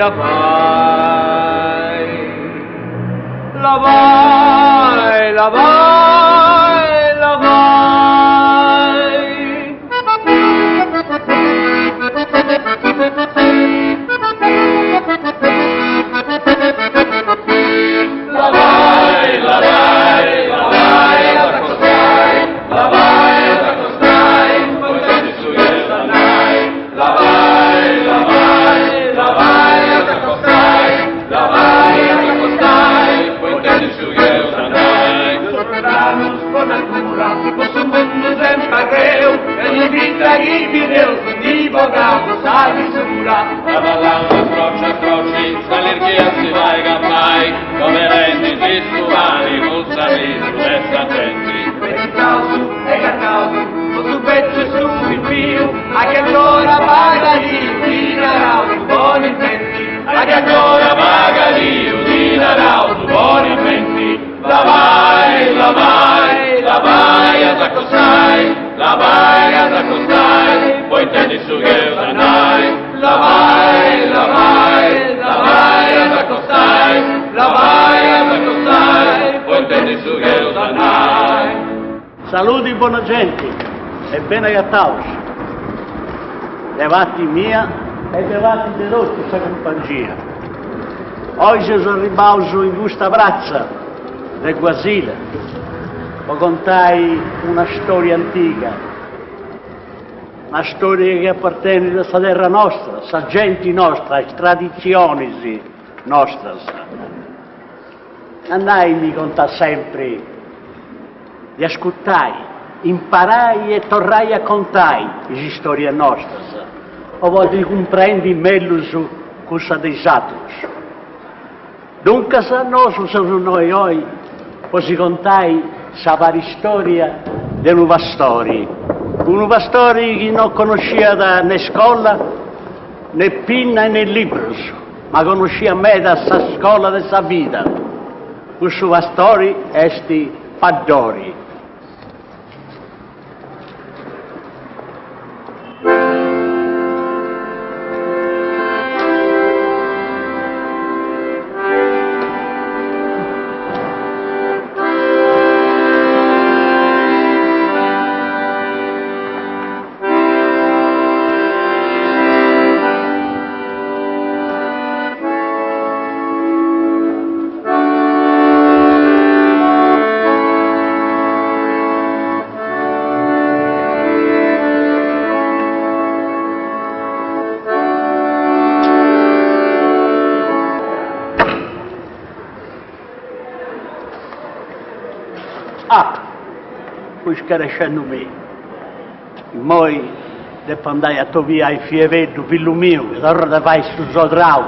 Labai, labai, labai, labai. Labai, labai, labai as acostai, labai as acostai, poita est su chi eus a nai. Labai, labai, labai as acostai, labai as acostai, poita est su chi eus a nai. Soberanu po natura, po su mundu sempri arreu, e ogni bidda chi bideus ndi bogaus sa bisura. Traballandu a scrocci a scrocci, s'allirghia si fait campai, coberendisi su pani cun s'arrisu de sa genti. Respetaus e gataus, po su betzu e su pipiu, a chi ancora pagat ddi naraus poni menti. A chi ancora pagat ddi naraus poni menti. Labai, labai, labai as acostai, labai as acostai, poita est su chi eus a nai. Labai, labai, labai as acostai, labai as acostai, poita est su chi eus a nai. Saludi bona genti e beni agataus de parti mia e de parti de totu sa cumpangia. Oi seus arribbaus in custa pratza de Guasila po contai una storia antiga, una storia chi apartenit a sa terra nostra, a sa genti nostra, a is traditzionis nostras. Nannai mi contat sempri de ascurtai, imparai e torrai a contai is istorias nostras po podi cumprendi mellus cussa de is atrus. Duncas nosu seus innoi oi po si contai sa paristoria de unu pastori, unu pastori chi no connosciat ne scola, ne pinna e ne librus, ma connosciat meda sa scola de sa vida. Cussu pastori est Paddori. Ah! Fui scarescendumì. Immoi depu andai a atobiai Fieveddu, fillu miu, chi torrat a fai su sodrau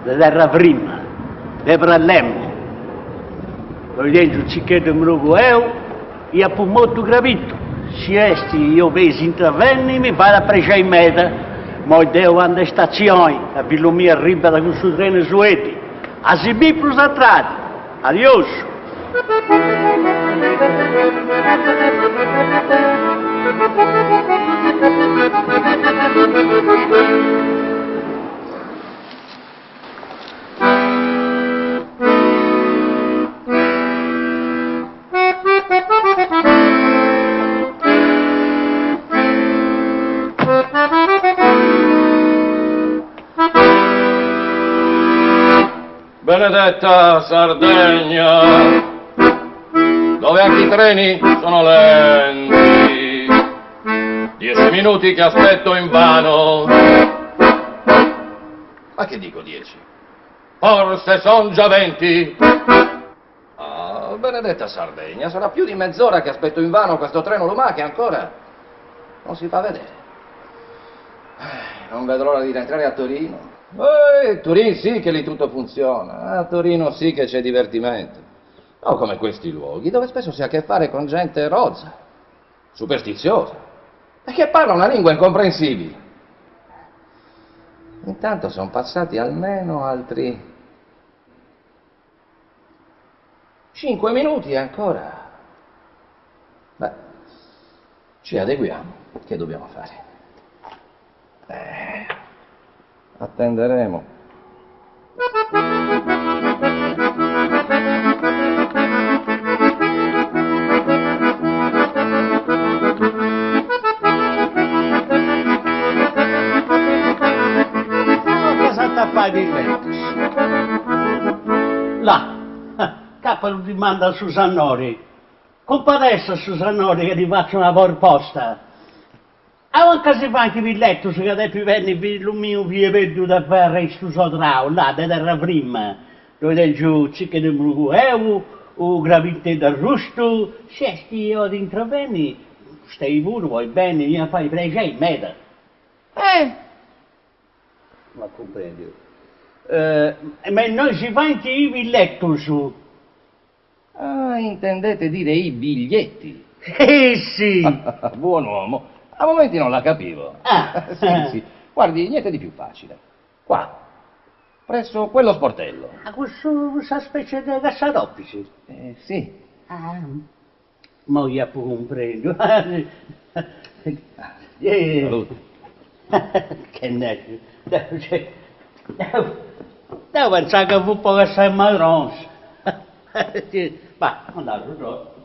de terra frima, de Pralemu. Ddoi tengiu u' tzicheddu 'e mrugu 'eu i apu motu crabitu, si est chi 'obeis intravenni mi fait a prexei meda. Moi deu andu a istatzioni, ca fillu miu arribat cun su trenu 'e su 'eddi. A si bì prus a tradu. Adiosu. Benedetta Sardegna, dove anche i treni sono lenti. Dieci minuti che aspetto invano. Ma che dico dieci? Forse son già venti. Ah, benedetta Sardegna, sarà più di mezz'ora che aspetto invano questo treno lumache ancora non si fa vedere. Eh, non vedo l'ora di rientrare a Torino. Eh, Turin sì che lì tutto funziona, a Torino sì che c'è divertimento. Non come questi luoghi, dove spesso si ha a che fare con gente rozza, superstiziosa, e che parla una lingua incomprensibile. Intanto sono passati almeno altri cinque minuti e ancora. Beh, ci adeguiamo, che dobbiamo fare? Eh, attenderemo. fai billetus. Là, c'apu una dimanda a su sannori. Cumpadessa su sannori ca ddi fatzu una porposta. A anca si faint i billetus ca depit benni fillu miu Piebeddu de fai su sodrau, là, de terra frima. Ddoi tengiu tzicheddu 'e mrugueu, u crabiteddu arrustu, si est o dintra benni, fustei puru podit benni, m'iat a fai prexei meda. Eh! No at cumprendiu. Ma innoi si faint i billetus. Ah, intendete dire i biglietti. Eh si! Buon uomo, a momenti non la capivo. Ah! Sì, sì. Guardi, niente di più facile. Qua, presso quello sportello. Ah, cussu, cussa specie de cassadòpisi? Eh, sì. Ah, Moi apu cumprendiu. Salute. Che nexi. Deu pentzà ca fut po cassai marrons. Bah, andaus ddoi.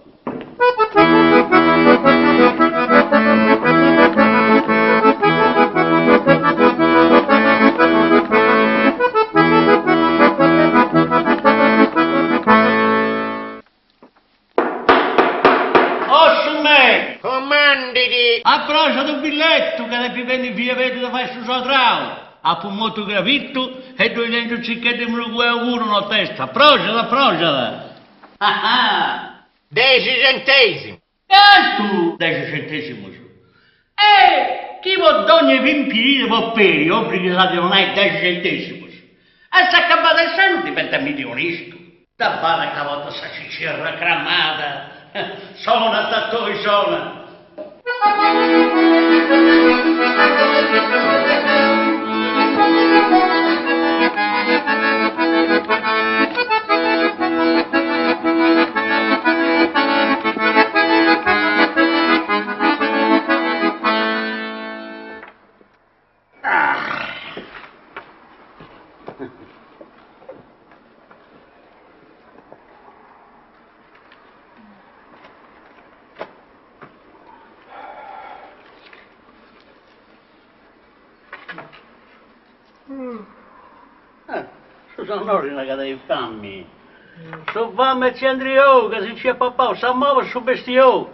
Ossu me! Cumandit! Aproxat u billettu ca depit benni Piebeddu de fai su sodrau! Apu motu crabittu e ddoi tengiu tzicheddu 'e mrugueu puru notesta! Aproxat, aproxat! Ah ah! Dexi centesimus! Cantu? Dexi centesimus? E chi po dogna pimpirida 'e paperi obrigas a donai dexi centesimus, a s'acabada 'e s'annu diventat milionistu. Da bada ca portat sa cicirra cramada, sona Tatoi sona. Su sannori narat ca tenit fami. Su fami 'e tziu Andriou ca si nci at papau sa moba 'e su bestiou.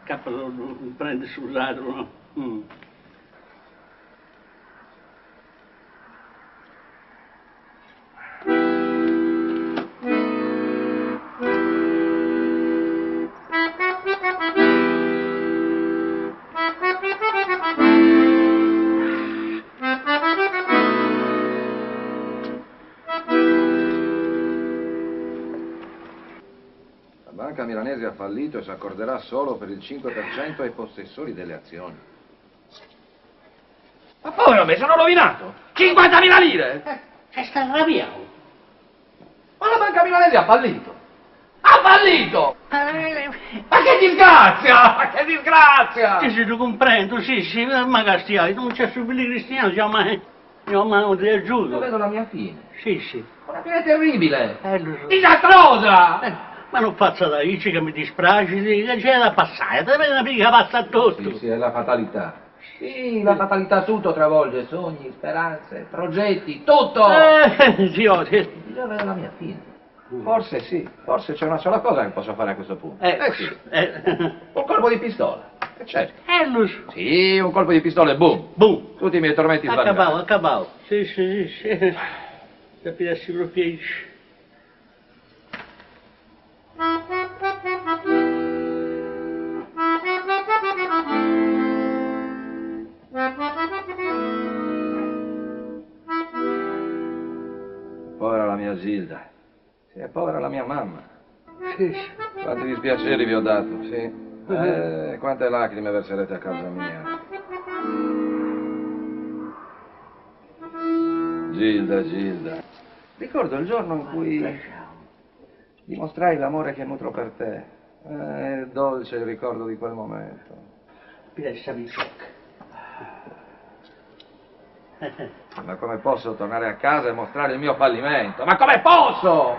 Capas no ddu cumprendit su sardu no. La banca milanese ha fallito e s'accorderà solo per il 5% ai possessori delle azioni. Ma povero me, sono rovinato! 50.000 lire! S'est arrabiau. Ma la banca milanese ha fallito! Ha fallito! Ma che disgrazia! Ma che disgrazia! Si, si, ddu cumprendu, si, si, ma castiai, non c'è su filli cristianu, già mai, già mai non ti agiudu. Io vedo la mia fine. Si, si. Una fine terribile! Eh, lu so. Disastrosa! Ma non fatzat aici ca mi dispraxit, ca nc'est a passai, depit una pariga passat totu. Si, si, è la fatalità. Si, la fatalità tutto travolge, sogni, speranze, progetti, tutto! Eh, si, si. Io vedo la mia fine. Forse sì, forse c'è una sola cosa che posso fare a questo punto. Eh, eh sì. Eh. Un colpo di pistola. Eh, certo. Eh, lu so. Sì, un colpo di pistola e boom. Boom. Tutti i miei tormenti svaniranno. Acabau, acabau. Si, si, si, si. Depit essi propriu aici. Povera la mia Gilda. Sì, e povera la mia mamma. Sì, sì. Quanti dispiaceri vi ho dato, sì. Eh, quante lacrime verserete a causa mia. Gilda, Gilda. Ricordo il giorno in cui dimostrai l'amore che nutro per te. Eh, è dolce il ricordo di quel momento. Pensa mi tocca. Ma come posso tornare a casa e mostrare il mio fallimento? Ma come posso?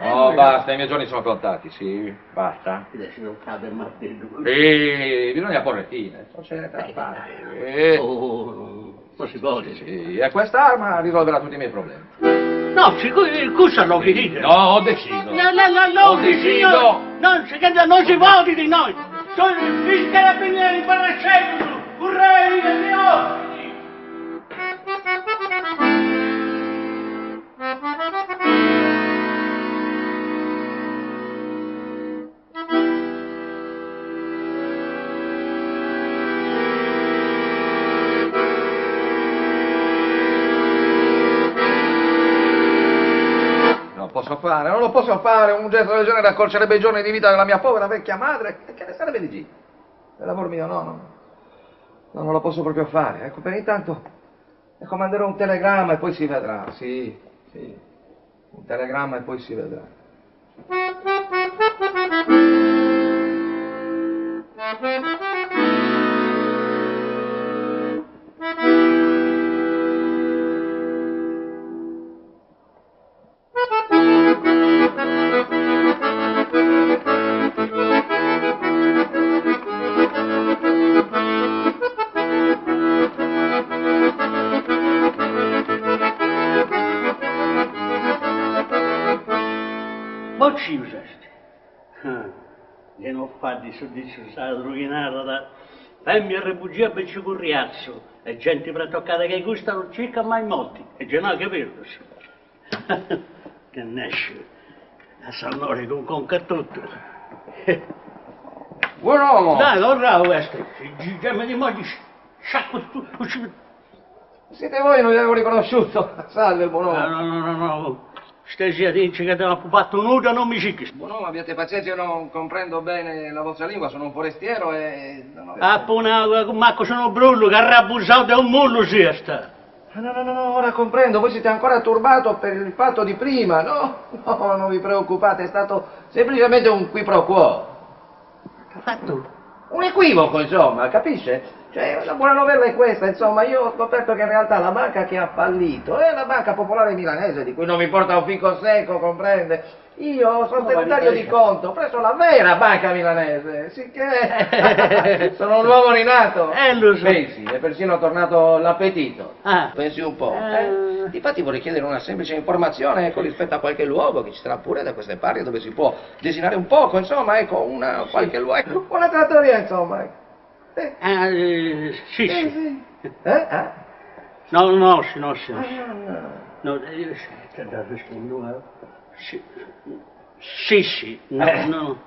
Oh, basta, i miei giorni sono contati, sì, basta. Adesso non cade il martello. Sì, bisogna porre fine, non c'è niente da fare. Oh. Non si podet. Sì, e quest'arma risolverà tutti i miei problemi. No, si, cussa no chi No, ho deciso. No, no, no, no, ho deciso. Non si, non si podet, no. Is carabinieri parraceddu, currei, signor! Non posso fare, non lo posso fare, un gesto del genere accorcerebbe i giorni di vita della mia povera vecchia madre. E che ne sarebbe di Gigi? Per l'amor mio, no, no. No, non lo posso proprio fare. Ecco, per intanto, ecco, manderò un telegramma e poi si vedrà. Sì, sì, un telegramma e poi si vedrà. Bocciu s'est. Chi no faddit su diciu sardu chi narat, Femmia rebugia becciu curriatzu e genti pratocada che custa non circat mai morti e genai perduus. Che nesci a s'annori cun conca totu. Buon uomo! Dai, torrau est, già mi dimogli sciaccu Siete voi, non vi avevo riconosciuto. Salve, buon uomo. No, no, no, no, stesiatinci ca deu no apu fatu nudda, non mi circhis. Buon uomo, abbiate pazienza, io non comprendo bene la vostra lingua, sono un forestiero e... Apu nau, mancu sono brullu, ca arrabusau de un mullu siast. Ah, no, no, no, no, ora comprendo, voi siete ancora turbato per il fatto di prima, no? No, non vi preoccupate, è stato semplicemente un qui pro quo. Ch'at fatu? Un equivoco, insomma, capisce? Cioè, la buona novella è questa, insomma, io ho scoperto che in realtà la banca che ha fallito è la Banca Popolare Milanese, di cui non mi importa un fico secco, comprende? Io sono tenutario di conto presso la vera banca milanese, sicché sono un uomo rinato. Eh, lo so. Pensi, è persino tornato l'appetito. Ah. Pensi un po'. Eh. Difatti vorrei chiedere una semplice informazione, ecco, rispetto a qualche luogo che ci sarà pure da queste parti dove si può desinare un poco, insomma, ecco, una qualche luogo, ecco, una trattoria, insomma. Ecco. Sì. Ah, eh, sì, Sì, sì. sì. Eh? Ah? No, no, sì, no, sì, no. Ah, no. No, eh, sì, sì, sì, no, Eh. no.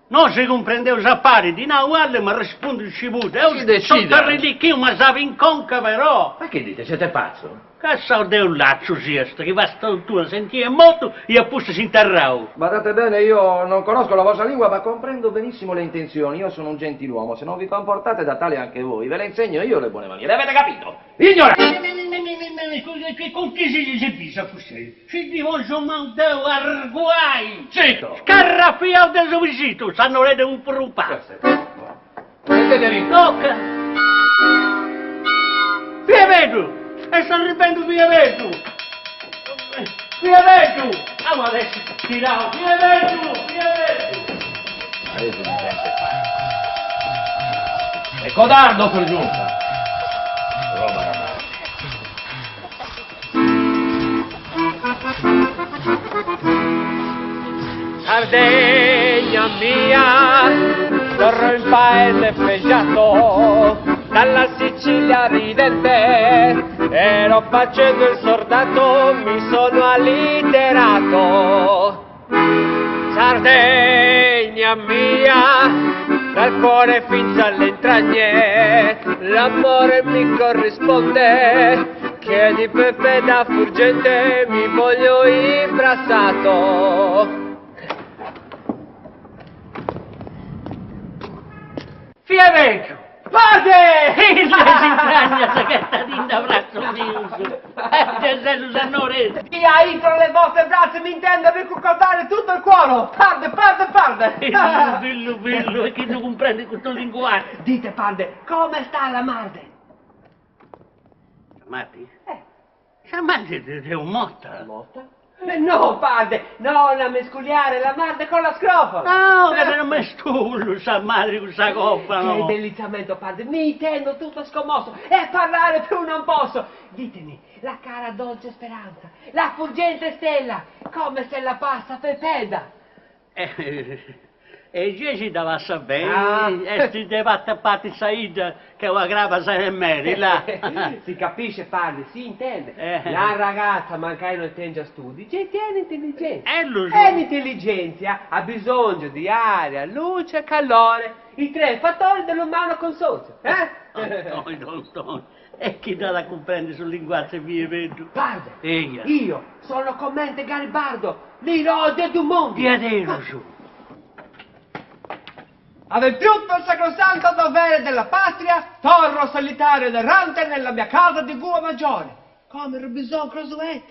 No si cumprendeus a pari, ddi nau uguale ma arrespundu sciputa. Si Eo decida. so arrellichiu ma s'abi in conca però. Ma che dite, siete pazzo? Cassau de un lacciu siast, chi va stoltura sentia mortu e a pustis interrau. Badate bene, io non conosco la vostra lingua, ma comprendo benissimo le intenzioni. Io sono un gentiluomo, se non vi comportate da tale anche voi, ve le insegno io le buone maniere. Avete capito? Ignorante! Con chi si si pisa fusei? Si ddi pongiu manu deu arguai! Zitto! Scarrafiau de su pisitu, s'annoreddu un prupa! Mettetevi! Tocca! Fia Pedru! Est arribendu fia Pedru! Fia Pedru! Ah, ma adesso tirau! Fia Pedru! Fia Pedru! Paese di gente pazza. E codardo per giunta! Roba da matti. Sardegna mia, torno in paese pregiato, dalla Sicilia ridente, ero facendo il sordato, mi sono allitterato. Sardegna mia, dal cuore finza alle intragne, l'amore mi corrisponde, che di pepe da furgente mi voglio imbrassato. Fia Pedru! Padre! Is intragnas ghettadindi a bratzos mius! Eh, ses su s'annore! Via, entro le vostre braccia mi intendo ricoccordare tutto il cuore! Parde, parde, parde! Billu, billu, e chi non comprende questo linguaggio? Dite, parde, come sta la madre? Sa mati? Eh. Sa mati è morta. Morta? No, padre, non a mesculiare la madre con la scrofola. No, ca non mestullu sa madre cun sa cofana. Che bellizzamento, padre, mi intendo tutto scommosso e parlare più non posso. Ditemi, la cara dolce speranza, la fulgente stella, come se la passa Pepedda. E gei si dda passat beni, est de parti a parti sa 'idda che una craba sene meri, là. Si capisce padre, si intende, la ragazza mancai non tengia studi, gei tiene intelligenza. E l'intelligenzia ha bisogno di aria, luce e calore, i tre fattori dell'umano consorzio, eh? Antoni, Antoni, e chi dd'at a cumprendi su linguatzu 'e Fieveddu? Padre, io sono comente Garibardo, l'Irode du mondo! Diaderus! Adempiuto il sacrosanto dovere della patria, torno solitario ed errante nella mia casa di Gua Maggiore, come Robinson Crusoe.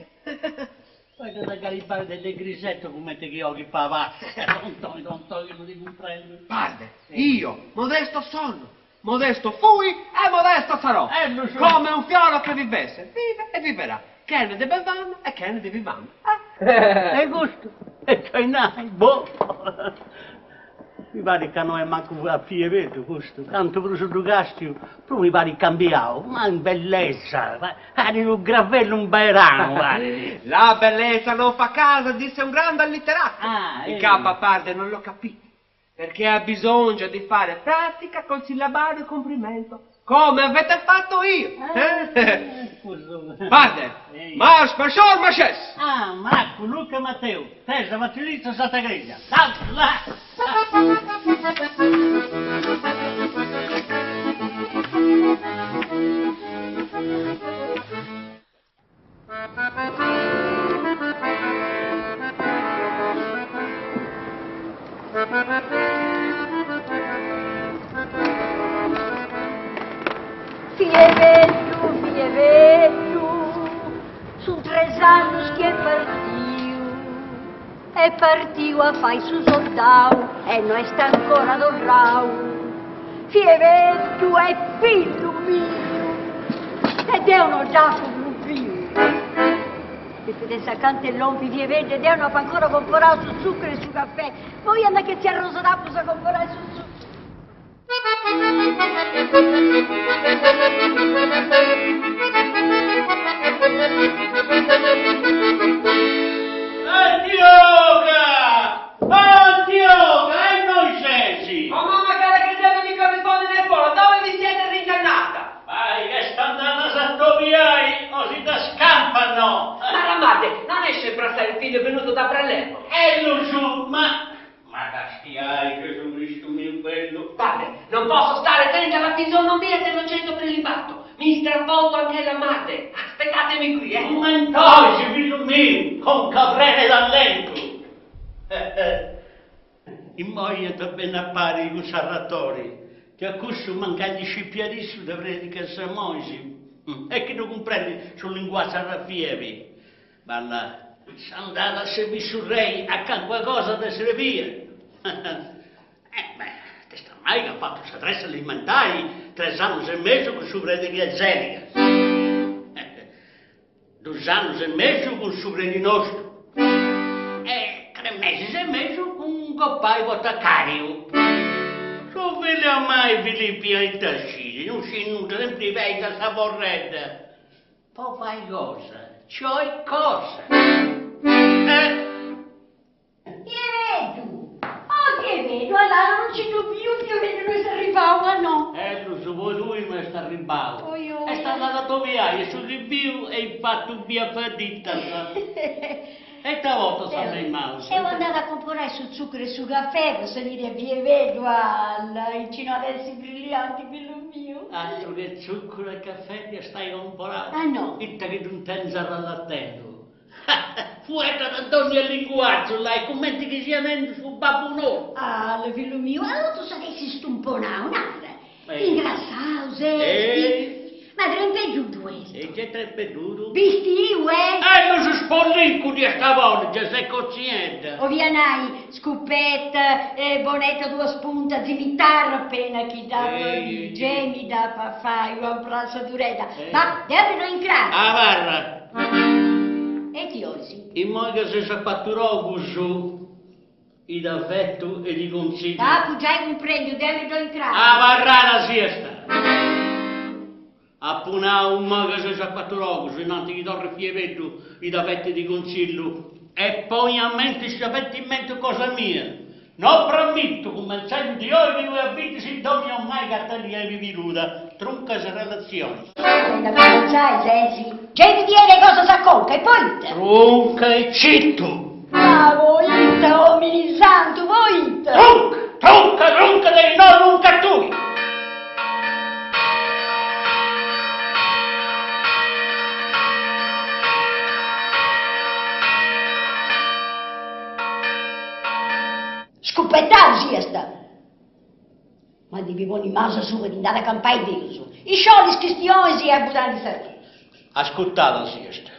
Poi da Garibaldi del Grisetto comente chi oggi fa pazza, Antoni, Antoni, che non ti cumprendo. Padre, io, modesto sono, modesto fui e modesto sarò, Eh, lo so. come un fiore che vivesse, vive e viverà, chene de bevanda e chene de vivanda. Eh? E custu? E cioè nai, boh! Mi parit ca no est mancu a Fieveddu custu, cantu prus ddu castiu, prus mi parit cambiau, ma in bellesa, parit unu gravellu in beranu, parit. La bellezza non fa casa, disse un grande allitterato. Ah, In eh. capa parte non lo capì, perché ha bisogno di fare pratica col sillabario comprimento, come avete fatto io. Eh? Padre, Marš, maršor, maršes! Ah, Marco, Luca, Matteo, Teresa, Vasilisa, Santa Cresia. Là, là. Fieveddu, Fieveddu, sunt tres annos chi est partiu, est partiu a fai su sordau e no est ancora torrau. Fieveddu est fillu miu e deo no dd'apo prus biu. Depet essi acanta 'e lompi Fieveddu e deo no apo ancora comporau su tzucuru e su cafè. Poi andat che tzia Rosa dd'apo a comporai su tzucuru. Antioga! Antioga! E innoi sesi! Oh mamma cara che devo di corrispondere nel volo, dove vi siete ringannata? Vai che est andada a s'atobiai o si dda scampano! Ma la madre non esce a imbrassare il figlio venuto da prelievo. E lu su, ma... Ma castiai, Gesù Cristu miu bellu! Padre, non posso stare senza la fisionomia dell'oggetto prelibato. Mi stravolto anche la madre. Aspettatemi qui, eh. Momentosi, fillu miu, conca prena 'e tallentu! Immoi ant a benni a pari cun s'arratori, che a cussu mancai ddi scipiat issu de predica e sermonis, e chi ddu cumprendit su linguatzu arrafiebi. Balla, s'andat a serbì su rei a calincuna cosa de srebia. Eh, beh, est a nai ca at fatu sa tressa alimentari tres annus e mesu cun su predi de Sèliga. Dus annus e mesu cun su predi nostu e tres mesis e mesu cun gopai potacàriu. Su fillu 'e 'omai Filippi ita scit, non scit nudda, sempri peis a sa forredda. Po fai cosa? Cioè cosa? Eh! Fieveddu! Oh Fieveddu, allora non ci ddu biu Fieveddu no est arribau, a no? Ellus po tui no est arribau. Oi oi. Est andadu a atobiai su ribiu e infatu bia faditas. E ita portat sa mei mouse? Seu andada a comporai su zucuru e su cafè po serviri a Fieveddu, alla, aici no at essi brillianti fillu miu. Atru che zucuru e cafè ddi iast ai comporau. Ah no? Ita chi ddu intendes arrelatendu. Fueddat dònnia linguàgiu, là, cumenti chi siat nendu su babbu nou. Alla, fillu miu, allora totu s'at essi stumponau, nara. Ingrassau s'est. Ma trempeddudu est. E gei trempeddudu? Bistiu est. E su spollincu ddi est a ponni, gei ses cotziedda. 'Olia nai, scupetta, bonetta a duas puntas, zimitarra appena chi dd'apu, gei mi dd'apu a fai una imprassaduredda. Ma deu ti ddu incraru. Abarra. E ti 'ois? Immoi ca ses a cuattur'ogus, ita afettu e ti consillu. T'apu giai cumprendiu, deu mi ddo incraru. Abarrada siast! Apu nau immoi ca seus a cuattur'ogus, innanti chi torrit Fiebeddu, ita afettu e ti consillu. E poni a menti su pentimento cosa mia. No promittu, cumentzendi di oi chi tui abitis in domu ommai Catalia Pibiruda, trunca is relatzionis. Torrendi a cumentzai sesi? Gei ti biede cosas a conca, e poita? Trunca e cittu! Ma poita, omini santu, poita? Trunca, trunca, trunca de innoi trunca tui! Scupetau siast! Ma ndi poni maus asuba ti nd'at a campai Deus. Isciolli is chistionis e abudandi s'archeddu. Ascurtada siast.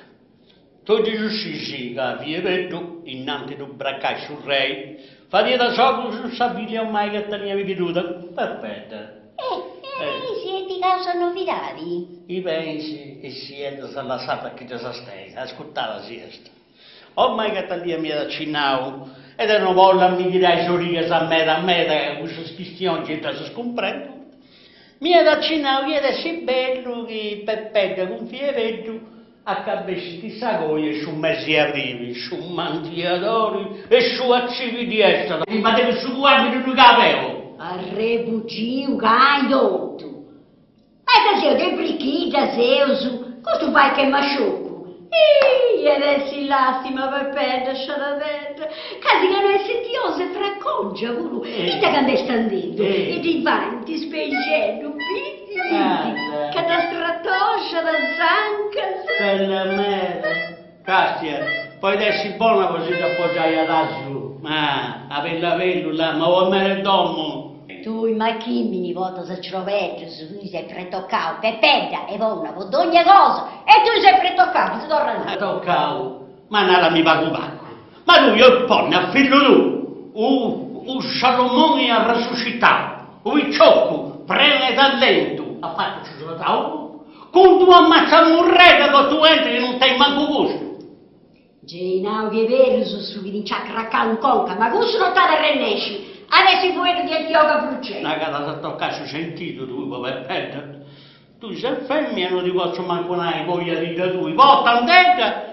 Tui ddu scisi ca Fiebeddu, innanti ddu bracai su rei, fadiat giogus cun sa filla ommai Catalina Pibiruda, Pepedda. Eh, eh, si est pigau sa novidadi. I peis e siendas lassada chi ddas tenis, ascurtada siast. Ommai Catalia m'iat acinnau, e deu no bollu a mi tirai is origas a meda a meda ca cussas chistionis gei ddas cumprendu, m'iat acinnau chi iat essi bellu chi Pepedda cun Fiebeddu acabessint sa coja in su mesi 'e abrili, su mandiadori e su acividiesta, ma de cussu cuaddu ddu capeu! Arrebugiu gai totu! Ma ita seus de brichidda seus, custu fait che mascioccu. Ih, iat essi lastima Pepedda sciaradedda, casi ca no est sentiosa e fracongia puru, ita candu est andendu e ddi faint is peixeddus bitti bitti, ca dda stratoxat is ancas. Bella meda. Castia, podit essi bona po si dd'apogiai adaxu, ma a bellu a bellu, là, ma oi mere domu. Tui machimini portas a ciobeddus, tui ses pretocau, Pepedda est bona po dogna cosa e tui ses pretocau, ti ddu torru a nai. Pretocau, ma narami pagu pagu, ma tui 'ois ponni a fillu tuu u Salomoni arresuscitau, u piciocu prenu 'e talentu, at fatu su tratau Cun d'una matzamurredda totu 'enti chi non tenit mancu gustu. Gei nau chi est berus su chi ti nci at cracau in conca, ma cussu non t'at a arrennesci, at essi fueddu di Antioga Brucei. Na ca t'as a tocai su sentidu tui po Pepedda. Tui ses femmina no ti potzu mancu nai coiadidda tui, potandedda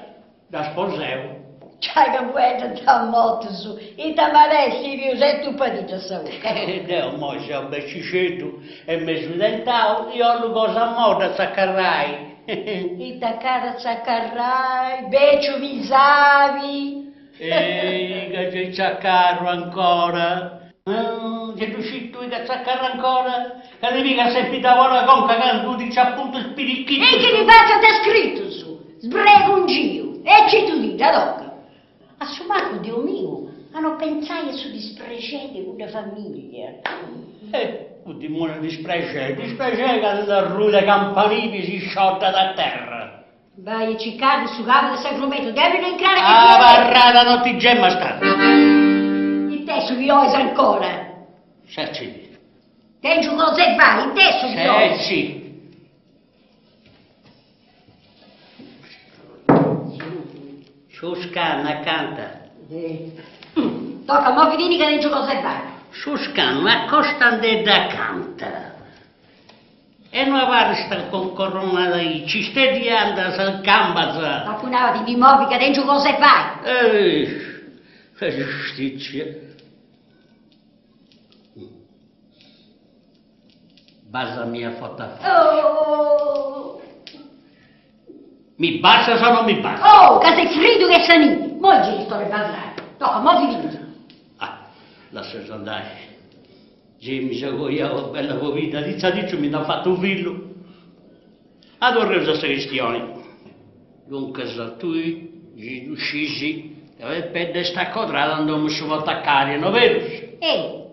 Dda sposeu. Giai ca fueddant a motus, ita malessi pius e tupadidda sa 'ucca. E deu immoi seu becixeddu e mesu dentau, i 'ollu cosa modda a tzacarrai. Ita cara tzacarrai, beciu mi sabi. Ehi, ca gei tzacarru ancora. Gei ddu scis tui ca tzacarru ancora, ca ti pigat sempri da bona conca candu ti nci apuntu is pirichitus. E chi ti fatzant scritus, sbregungiu, e citudidda toca. A su mancu Deus miu, a no pentzai a su disprexeri de cudda familia. Eh, u dimoniu disprexeri, disprexeri ca t'arrui de campanili si scioddat a terra. Bai e circadi su cabu de s'agrumentu, deu mi ddu incrara chi Abarrada no ti gemasta! It'est su chi 'ois ancora? Setzi. Tengiu cosa 'e fai, it'est su chi 'ois? Setzi. Su scannu acanta. Toca, movidindi ca tengiu cosa 'e fai. Su scannu acostandedda acanta. E no abarrist concorronada aici, steddianda sas cambas. T'apu nau a ti ndi movi ca tengiu cosa 'e fai. Eh, giustizia. Basami a forte a forte. Oh! Mi basas o no mi basas? Oh, ca ses fridu che sa nì! Moi gei ti torru a basai. Toca, movidindi. Ah, lasseus andai. Gei mi seu coiau a bella pobidda, ditzu ditzu mi nd'at fatu u' fillu. Ah, torreus a sa chistioni. Duncas tui gei ddu scisi ca Pepedda est acodrada in domu 'e su potacario, no berus? Ei.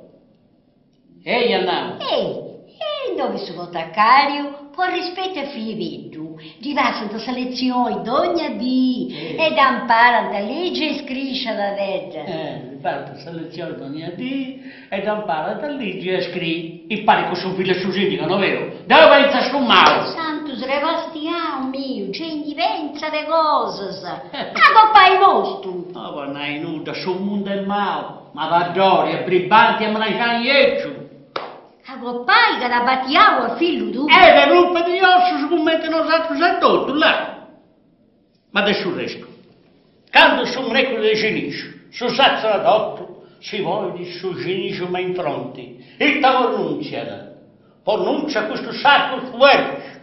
Eia nau. Ei, e in domu 'e su potacariu, po arrispetu a Fiebeddu, ddi passant sa letzioni dogna dì e dda imparant a ligi e scriri sciadadedda. Eh, ddi passant sa letzioni dogna dì e dda imparant a ligi e a scriri, impari cun su fillu 'e su sindigu, no beru? Deu pentzu a su mau! Santu Srebastiau miu, gei ndi pentzu! cumprendentza de cosas. A gopai nostu! No po nai nudda, su mundu est mau, mabaddori e bribanti e mraxani 'eciu. A gopai ca at batiau a fillu tuu. E de prupe de ossus cumenti nosatrus etotu, là. Ma de su restu, candu su mreculi de cinixu, su satzerdotu si ponit su cinixu me in fronti, ita pronùntziat? Pronùntziat custus sacrus fueddus,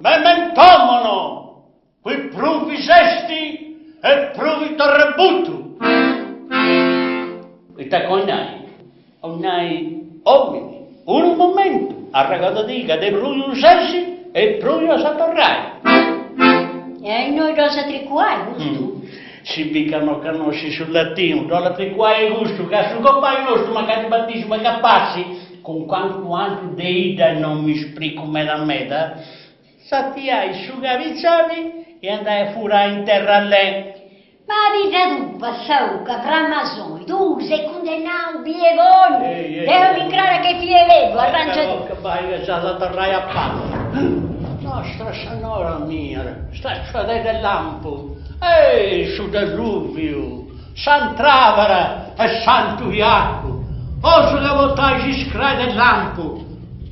Mementomono, qui pruvis esti et pruvit rebutu. Ita coi nai? Oi nai, Omini, unu momentu, arregodadì ca de pruiu ses e pruiu as a torrai. E innoi dd'as a tricuai custu? Si bit ca no cannoscis su latinu, dd'as a tricuai custu, ca su gopai nostu mancai de batisimu est capassi, cun cancu antu de 'idda no mi spricu meda meda, Sartiai su cabitzoni e andai a furai in terra allena. Ma bidda tupa sa 'ucca, framasoi, tui ses cundennau, biegoni, deu m'incrara che fieveddu, arrangiadì. Bai ca s'at a torrai a palla. Nostra Sennora mia, sta suonende lampu, ehi su deluviu, Sant'Ravera e Santu Iacu, 'osu ca portais is crais de lampu,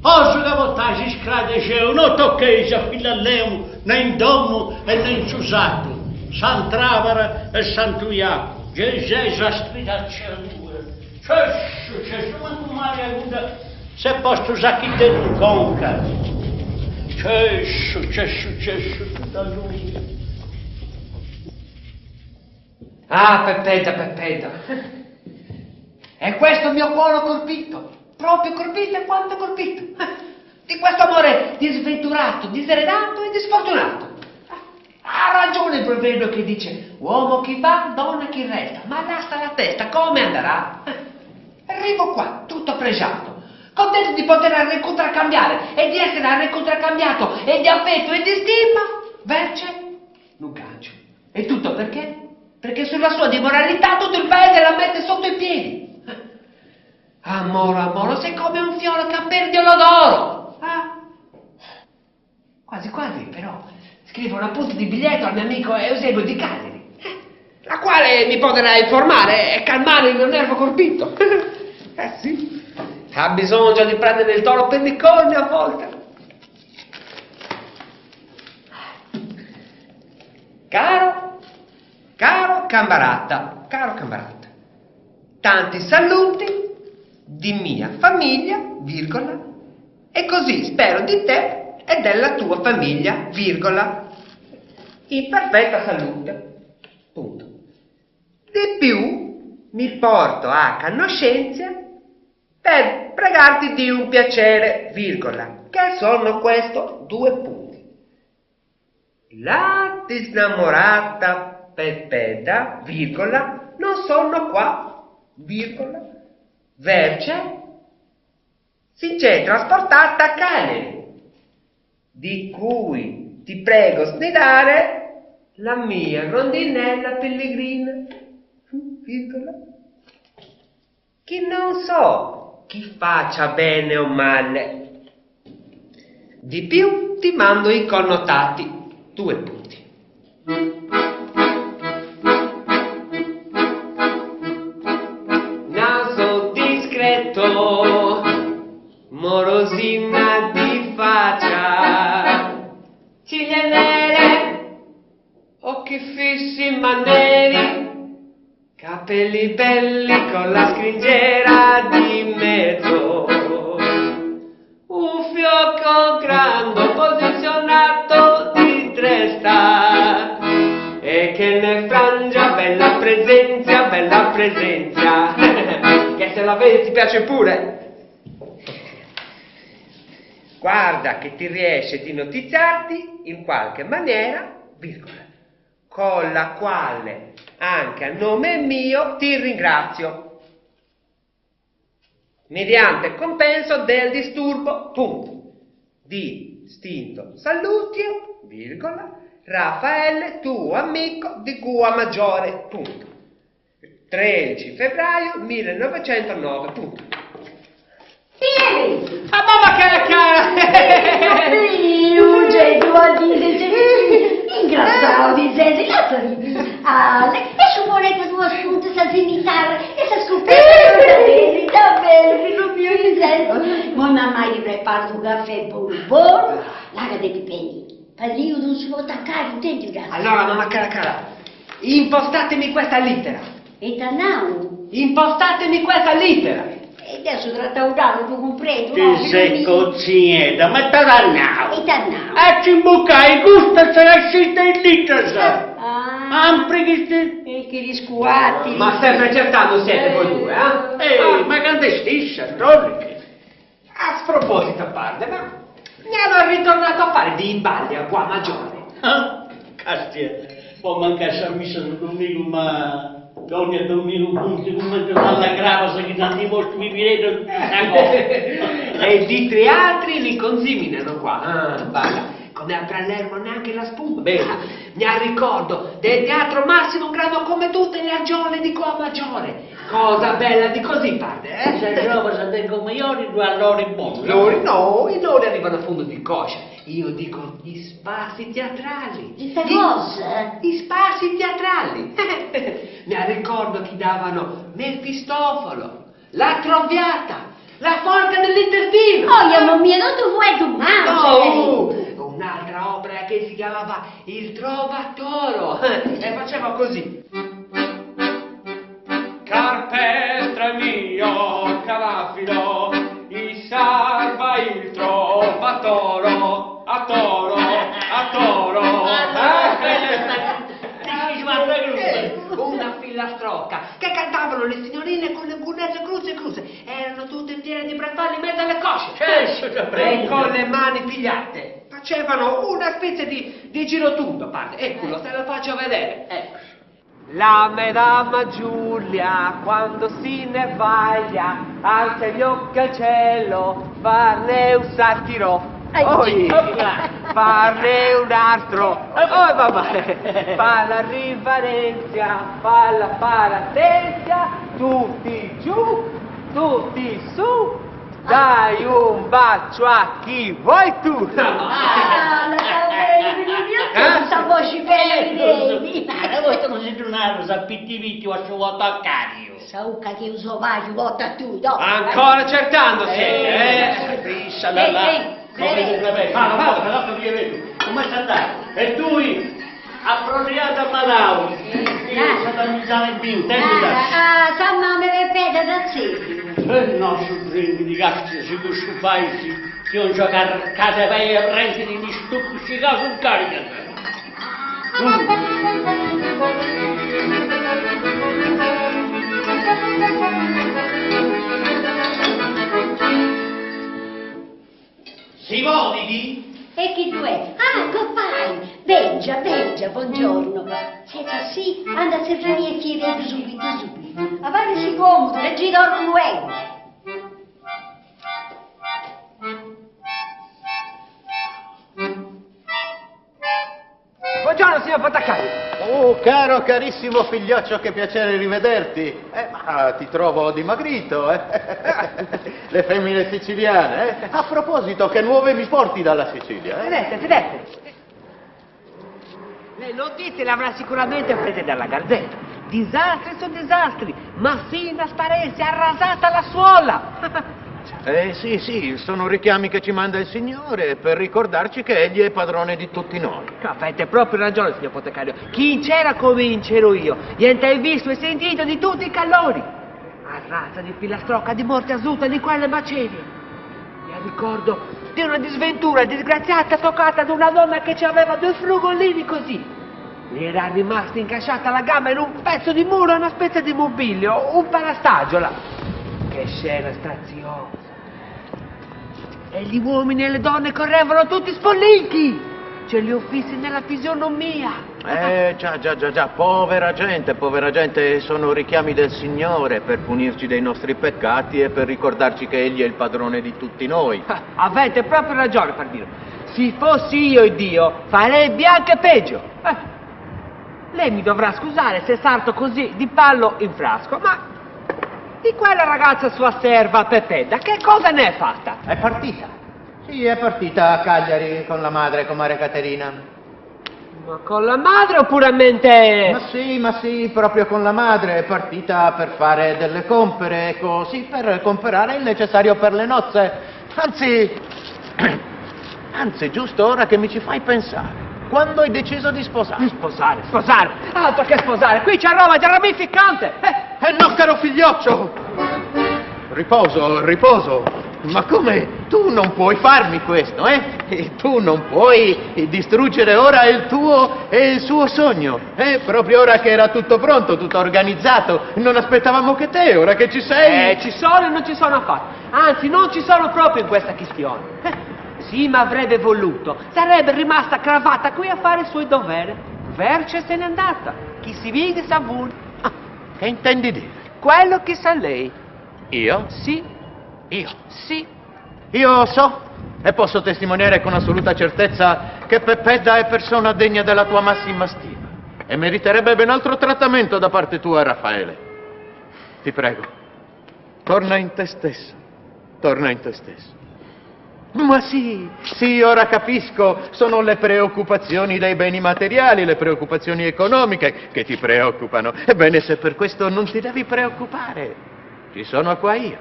'Osu ca portais is crais de xeu, no tocheis a fill'allenu ne in domu e ne in su satu, Sant'Ravera e Santu Iacu, gei seis a stridaciadura, cessu, cessu, mancu mali a cudda s'est postu s'achiteddu in conca, cessu, cessu, cessu, cudda lughi. Ah, Peppedda, Peppedda, è questo il mio cuore colpito, proprio colpito e quanto colpito, di questo amore disventurato, diseredato e disfortunato. Ha ragione il proverbio che dice uomo chi va, donna chi resta, ma l'asta alla testa come andrà? Arrivo qua, tutto pregiato, contento di poter arrecontracambiare e di essere arrecontracambiato e di affetto e di stima, invece non cangio. E tutto perché? Perché sulla sua di moralità tutto il paese la mette sotto i piedi. Amore, amore, sei come un fiore che perdi l'odoro. Ah? Quasi quasi, però, scrivo un appunto di biglietto al mio amico Eusebio di Cagliari, la quale mi potrà informare e calmare il mio nervo colpito. eh sì, ha bisogno di prendere il toro per le corna a volte. Caro, caro Cambaratta, caro Cambaratta, tanti saluti di mia famiglia, virgola, e così spero di te e della tua famiglia, virgola, in perfetta salute. Punto. Di più mi porto a conoscenza per pregarti di un piacere, virgola, che sono questo due punti. La disnamorata Peppedda, virgola, non sono qua, virgola, verce, si c'è trasportata a Cagliari, di cui ti prego snidare la mia rondinella pellegrina, virgola, che non so chi faccia bene o male. Di più ti mando i connotati. Due punti. Naso discreto, morosina di faccia, ciglia nere, occhi fissi ma neri, capelli belli con la scringera di mezzo, un fiocco grande posizionato di testa e che ne frangia bella presenza, bella presenza, che se la vedi ti piace pure. Guarda che ti riesce di notiziarti in qualche maniera, virgola, con la quale anche a nome mio ti ringrazio, mediante compenso del disturbo, punto. Di stinto salutio, virgola, Raffaele, tuo amico di Gua Maggiore, punto. 13 febbraio 1909, punto. Vieni! Ah, mamma cara cara! Figlio, Gesù, a dire, Duas funt sa zimitarra e sa scupetta. Da beni, da beni, fillu miu chi ses. Moi mammai ti preparat unu caffè bonu bonu, là ca depit benni padrinu cun su potacariu, intendiu dd'as? Allora mamma cara cara, impostatemi questa littera. Ita nau? Impostatemi questa littera. E deu su tratau dd'apu, ddu cumprendu, no, Ti ses cotzinedda, ma ita t'at nau? Ita at nau? A ci imbucai custa sa cascita 'e is litteras! Ampri chi si. E chi li scuati. Ma sempre certando siete voi due, ah? Ehi, ma cando est issa, strollichi? A sproposito, parde, ma mi hanno ritornato a fare dei balli a Qua Maggiore. Ah, castia, po mancai sa missa su domigu, ma dònnia domigu funt cumenti is crabas chi nd'ant postu pibireddu in sa conca. E di teatri li conziminano qua, ah, balla, come a Palermo neanche la spuma, beh, mi arricordo del teatro Massimo grano come tutte le argiole di Qua Maggiore, Cosa bella di così parde, eh? Sas robas de Gomaiori ddu at lori bonu. Lori no, i lori arrivano a fondo di coscia. Io dico gli spazi teatrali. Ita cosa? Gli spazi teatrali. Mi arricordo chi davano Mefistofolo, La Traviata, La forca dell'intestino. Oia, mamma mia, totu fueddu malus! No, un'altra opera che si chiamava Il Trovatoro e faceva così. Carpestre mio cavafilo, i sarva il trovatoro, a toro, a toro. Una filastrocca che cantavano le signorine con le gunnelle cruze cruze. Erano tutte piene di brafalli in mezzo alle cosce. E con le mani pigliate. Facevano una specie di, di girotondo, parte. Eccolo, te lo faccio vedere. Ecco. La medama Giulia, quando si ne vaglia, alza gli occhi al cielo, farne un satiro. Oi, farne un altro. Oh, vabbè. Fa la riverenza, fa la paratenzia, tutti giù, tutti su, dai un bacio a chi vuoi tu. Ah, la bene, figlio mio, eh? Sa voce bella di Ma questo non si tornava, sa pitti pitti o a suo toccare. Sa ucca che uso vai, vota tu, no? Ancora certando siete, eh? Fissa da là. Ma no, no, come sta andando? E tu appropriata a Madau. Io sono da mangiare più, Ah, sa mamma che peda da zitto. E no, su dringi di cazzo, si questo paese, che non gioca a casa vai e prendi di stucco, si casa un carica. Si vodi? E chi tu è? Ah, compari! Vengia, vengia, buongiorno. Senza sì, anda a servire e chiede subito, subito. A fare si comodo, che ci dormo luego. Buongiorno, signor Pataccario. Oh, caro, carissimo figlioccio, che piacere rivederti. Eh, ma ti trovo dimagrito, eh. Le femmine siciliane, eh. A proposito, che nuove mi porti dalla Sicilia, eh? Sedete, sedete. Le notizie le avrà sicuramente prese dalla Gazzetta. Disastri su disastri. Massina sparese, arrasata la suola. Eh sì, sì, sono richiami che ci manda il Signore per ricordarci che Egli è padrone di tutti noi. Avete proprio ragione, signor Potecario. Chi c'era come c'ero io, niente hai visto e sentito di tutti i calori. A razza di filastrocca, di morte assuta, di quelle macerie. Mi ricordo di una disventura disgraziata toccata ad una donna che ci aveva due frugolini così. Le era rimasta incasciata la gamba in un pezzo di muro e una spezia di mobilio, un parastagiola. Che scena straziosa! E gli uomini e le donne correvano tutti spollinchi! Ce li ho fissi nella fisionomia! Eh, già, già, già, già, povera gente, povera gente, sono richiami del Signore per punirci dei nostri peccati e per ricordarci che Egli è il padrone di tutti noi. Ah, avete proprio ragione, Pardino. Se fossi io il Dio, farebbe anche peggio. Eh, lei mi dovrà scusare se salto così di pallo in frasco, ma di quella ragazza sua serva Pepedda, che cosa ne è fatta? È partita. Sì, è partita a Cagliari con la madre, con Maria Caterina. Ma con la madre o puramente... Ma sì, ma sì, proprio con la madre, è partita per fare delle compere, ecco, sì, per comprare il necessario per le nozze. Anzi, anzi, giusto ora che mi ci fai pensare, quando hai deciso di sposare? Sposare, sposare, altro che sposare, qui c'è roba già ramificante! Eh, eh no, caro figlioccio! Riposo, riposo! Ma come? Tu non puoi farmi questo, eh? E tu non puoi distruggere ora il tuo e il suo sogno, eh? Proprio ora che era tutto pronto, tutto organizzato. Non aspettavamo che te, ora che ci sei. Eh, ci sono e non ci sono affatto. Anzi, non ci sono proprio in questa questione. Eh, sì, ma avrebbe voluto. Sarebbe rimasta cravata qui a fare il suo dovere. Verce se n'è andata. Chi si vide sa vuole. Ah, che intendi dire? Quello che sa lei. Io? Sì. Io? Sì. Io so e posso testimoniare con assoluta certezza che Peppedda è persona degna della tua massima stima e meriterebbe ben altro trattamento da parte tua, Raffaele. Ti prego, torna in te stesso, torna in te stesso. Ma sì, sì, ora capisco, sono le preoccupazioni dei beni materiali, le preoccupazioni economiche che ti preoccupano. Ebbene, se per questo non ti devi preoccupare, ci sono qua io.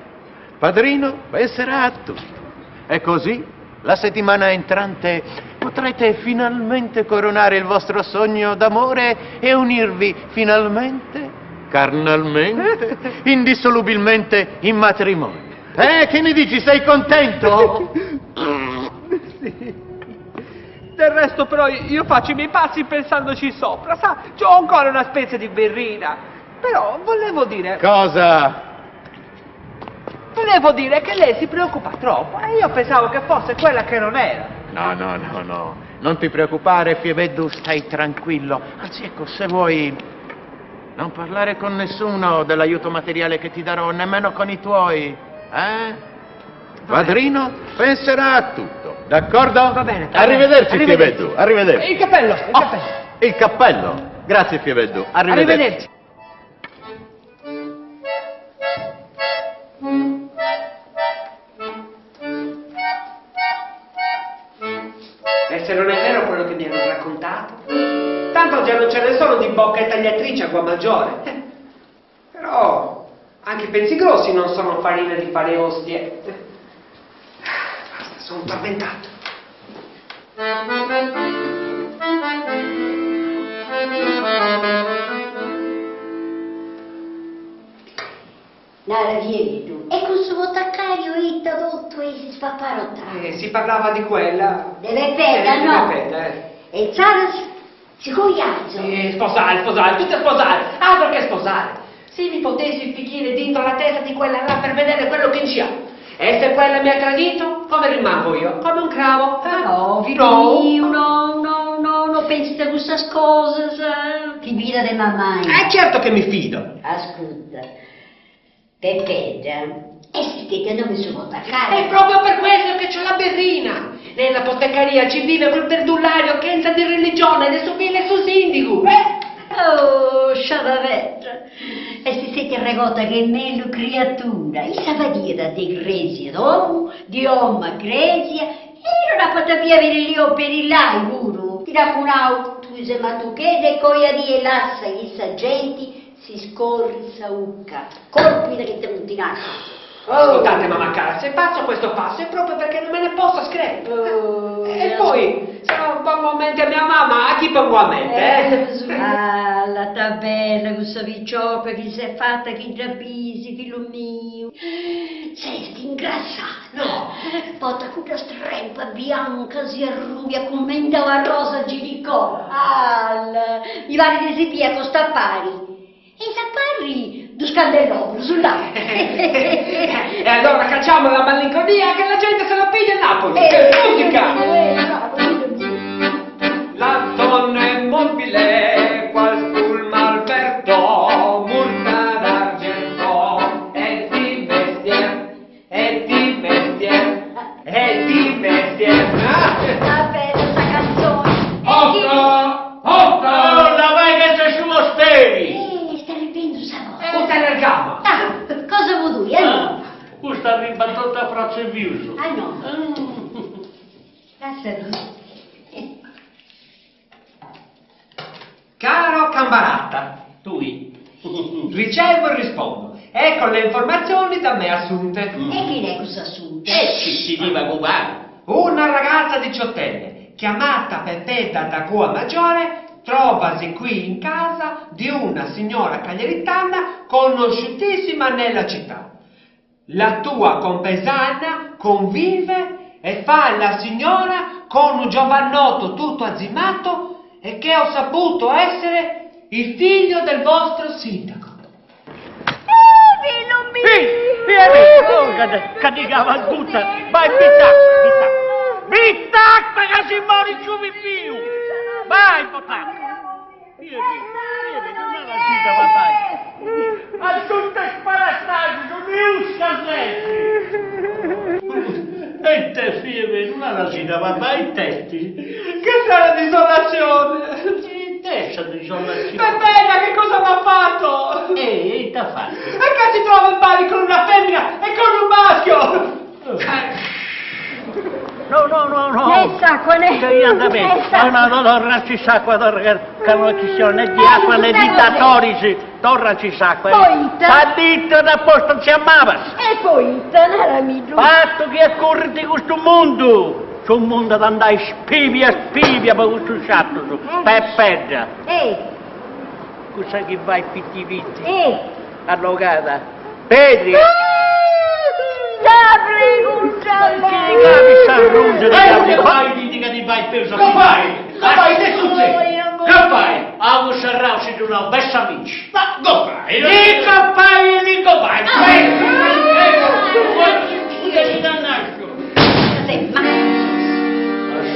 Padrino penserà a tutto. E così, la settimana entrante, potrete finalmente coronare il vostro sogno d'amore e unirvi finalmente, carnalmente, indissolubilmente in matrimonio. Eh, che ne dici? Sei contento? Sì. Del resto però io faccio i miei passi pensandoci sopra, sa? C'ho ancora una specie di berrina. Però volevo dire... Cosa? Volevo dire che lei si preoccupa troppo e io pensavo che fosse quella che non era. No, no, no, no. Non ti preoccupare, Fiebeddu, stai tranquillo. Anzi, ecco, se vuoi non parlare con nessuno dell'aiuto materiale che ti darò, nemmeno con i tuoi, eh? Padrino penserà a tutto, d'accordo? Va bene. Arrivederci, Arrivederci. Fiebeddu, arrivederci. Il cappello, il Oh, cappello. il cappello. Grazie, Fiebeddu. Arrivederci. Arrivederci. E se non è vero quello che mi hanno raccontato? Tanto già non ce ne sono di bocca e tagliatrice a Guamaggiore. Eh, però anche i pezzi grossi non sono farina di fare ostie. Eh, basta, sono tormentato. Nara Viedu, e con suo taccario itta tutto e si spapparotta. Eh, si parlava di quella. Deve peda, Eh, no? Deve peda, eh. E Zaras si cogliazzo. Sì, sposare, sposare, tutti a sposare. Ah, perché sposare? Se mi potessi fichire dentro la testa di quella là per vedere quello che c'ha. E se quella mi ha tradito, come rimango io? Come un cravo. Eh? No, figlio No. mio, no, no, no, non pensi a queste cose, sa? Ti fida di mamma. Eh, certo che mi fido. Ascolta, Peppedda, e si te non mi sono attaccare. È proprio per questo che c'è la berrina. Nella potecaria ci vive quel perdullario che entra di religione ed è su filo e su sindico. Eh? Oh, sciavavetta, e si siete regota che è meglio creatura, i savadiera di Grecia d'uomo, di uomo a Grecia, e non ha fatto via per il lì o per il là, pure. Ti dà un auto, se ma tu che de coia di e lassa, gli saggenti, si scorre saucca, colpi da che te montinassi. Ascoltate mamma cara, se faccio questo passo è proprio perché non me ne posso screpare. Oh, E poi, se non pongo a mente a mia mamma, a chi pongo a mente? Eh? Ah, la tabella, questa picciocca che si è fatta, chi già bisi, figlio mio. Sei ingrassata. No. Porta quella strempa bianca, si arrubia, commenta la rosa giricò. Al, mi pare di si pia con sta pari. E sta pari du scandelobro, sulla. E allora cacciamo la malinconia che la gente se la piglia a Napoli. Che musica! bravo, figlio mio. La donna è mobile, qual spulma Alberto, murta d'argento, è di mestier, è di mestier, è di mestier. Ah, bella sta canzone. Oppa! Oppa! Allora vai che c'è su steri! Eh, sta riprendendo sa voce. Questa è la gamma. Ah, cosa vuoi tu, eh? Ah, questa arriva tutta fra viso. Ah no. Passa via. Ricevo e rispondo. Ecco le informazioni da me assunte. E chi è custa assunta? E ci si diva cubare. Una ragazza diciottenne, chiamata Pepedda da Cua Maggiore, trovasi qui in casa di una signora cagliaritana conosciutissima nella città. La tua compesana convive e fa la signora con un giovanotto tutto azzimato e che ho saputo essere il figlio del vostro sindaco. Eh, fillu miu! Vieni, oh, che ti chiama tutta. Vai, bittacca, bittacca. Bittacca che si muore giù più. Vai, botacca. Vieni, vieni, non è la gita, vai. A tutte sparastate, non mi usca E te, figlio, non è la gita, vai, i testi. Che sarà desolazione! E testa di desolazione. Pepedda, che cosa m'ha fatto? E, e t'ha fatto? E che si trova in pari con una femmina e con un maschio? No, no, no, no. Né s'acqua, né... Che io ando bene. Né s'acqua. No, no, no, tornaci s'acqua, torna, che non ci sono né di acqua né di datori, tornaci s'acqua. Poi, Ha detto da posto non si amava. E poi, narami tu. Fatto che accorre di questo mondo. Su un mondo ad andare spivia, spivia per questo sciatto, su. Peppedda. Eh, Cosa che vai pitti pitti? eh. Allogata. Pedri. Da pregunta Che capi s'arruggia di Eh, capi? che Vai, di che ti vai peso. Che fai? Che fai? Che succede? Che fai? Avo serrau si tu no, bessa amici. Ma che fai? Lì che fai, lì che fai.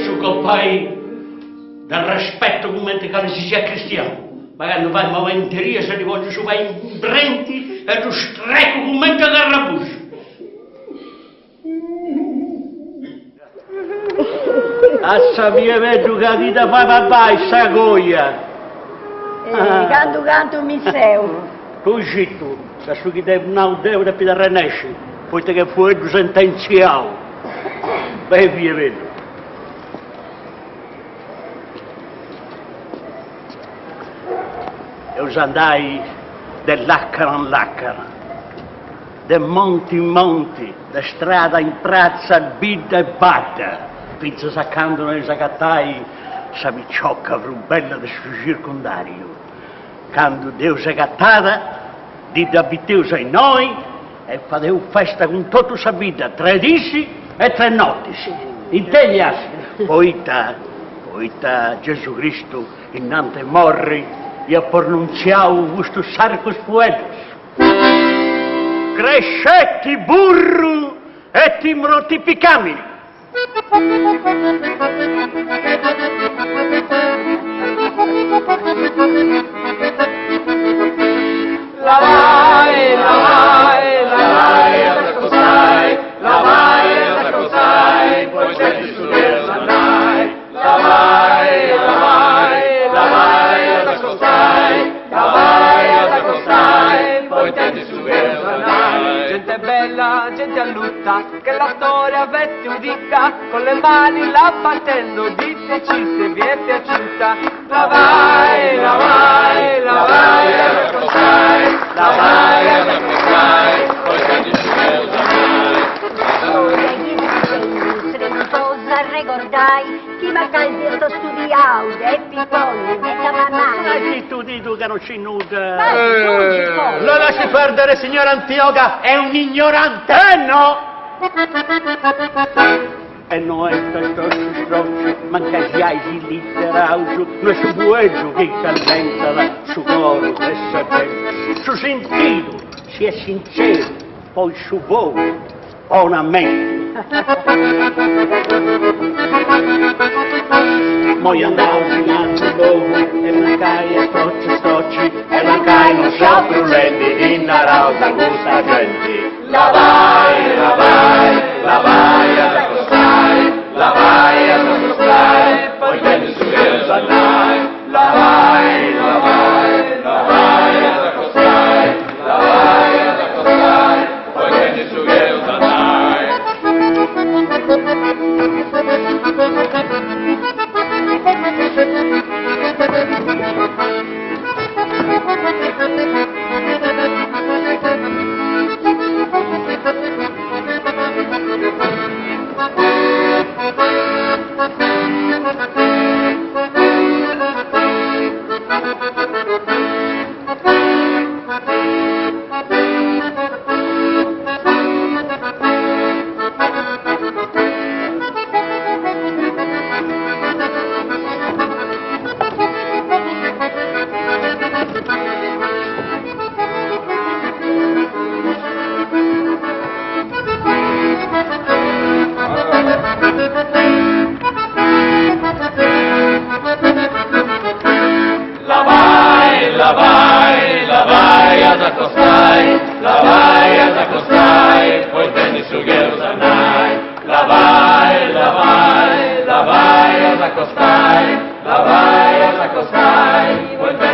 Su che fai del rispetto come te che si sia cristiano. Magari vai ma in se li voglio su vai in brenti e tu streco come te garrabus. A sa mia vedo che vita fa papà sa goia. Eh, canto canto mi seu. Tu zitto, da su chi deve non deve da pida renesci, poi te che fu sentenziao. Vai via vedo. Eu andai de laccara in laccara, de monte in monte, de strada in piazza, bidda e badda, finza saccando nei sacattai, sa micciocca rubella del suo circondario. Quando Deus è gattata, di da Deus ai noi, e fadeu festa con tutta sa vita, tre disi e tre notti. Integlias, poita, poita Gesù Cristo, innante morri, e ha pronunciau questo sarcos fuedos. Crescetti burru e ti mortificamini. La vai, la vai, la vai ad accostai, la vai ad accostai, poi senti su l'annai. La vai, la vai, la vai ad accostai, la vai ad accostai, poi tendi su l'annai. Gente bella, gente allutta, che la storia avete udita, con le mani la battendo, diteci se vi è piaciuta. La vai, la vai, la vai ad accostai, La vai ad accostai, poi tendi su l'annai. Storia chi mi cosa ricordai, chi mancai di sto studiau, e pipponi, metta Ma mamma. chi tu di tu che non c'è nuda? Eh. Lo lasci perdere, signor Antioga, è un ignorante! Eh no! E no è questo strozzo, ma che si hai di litterauso, no è su bueggio che callenta la su coro e sapere. Su sentito, si è sincero, poi su voi, bonamente. Moi andavo in altro luogo e mancai a strocci strocci E mancai non so più lendi di narausa gusta gente. La vai, la vai, la vai ad accostai, la vai ad accostai, poi tendi su l'annai. La vai, la vai, la vai ad accostai, la vai ad accostai, poi tendi su l'annai. Thank you. Labai, labai, labai as acostai, labai as acostai, poita in su gheus a nai. Labai, labai, labai as acostai, labai as acostai, poita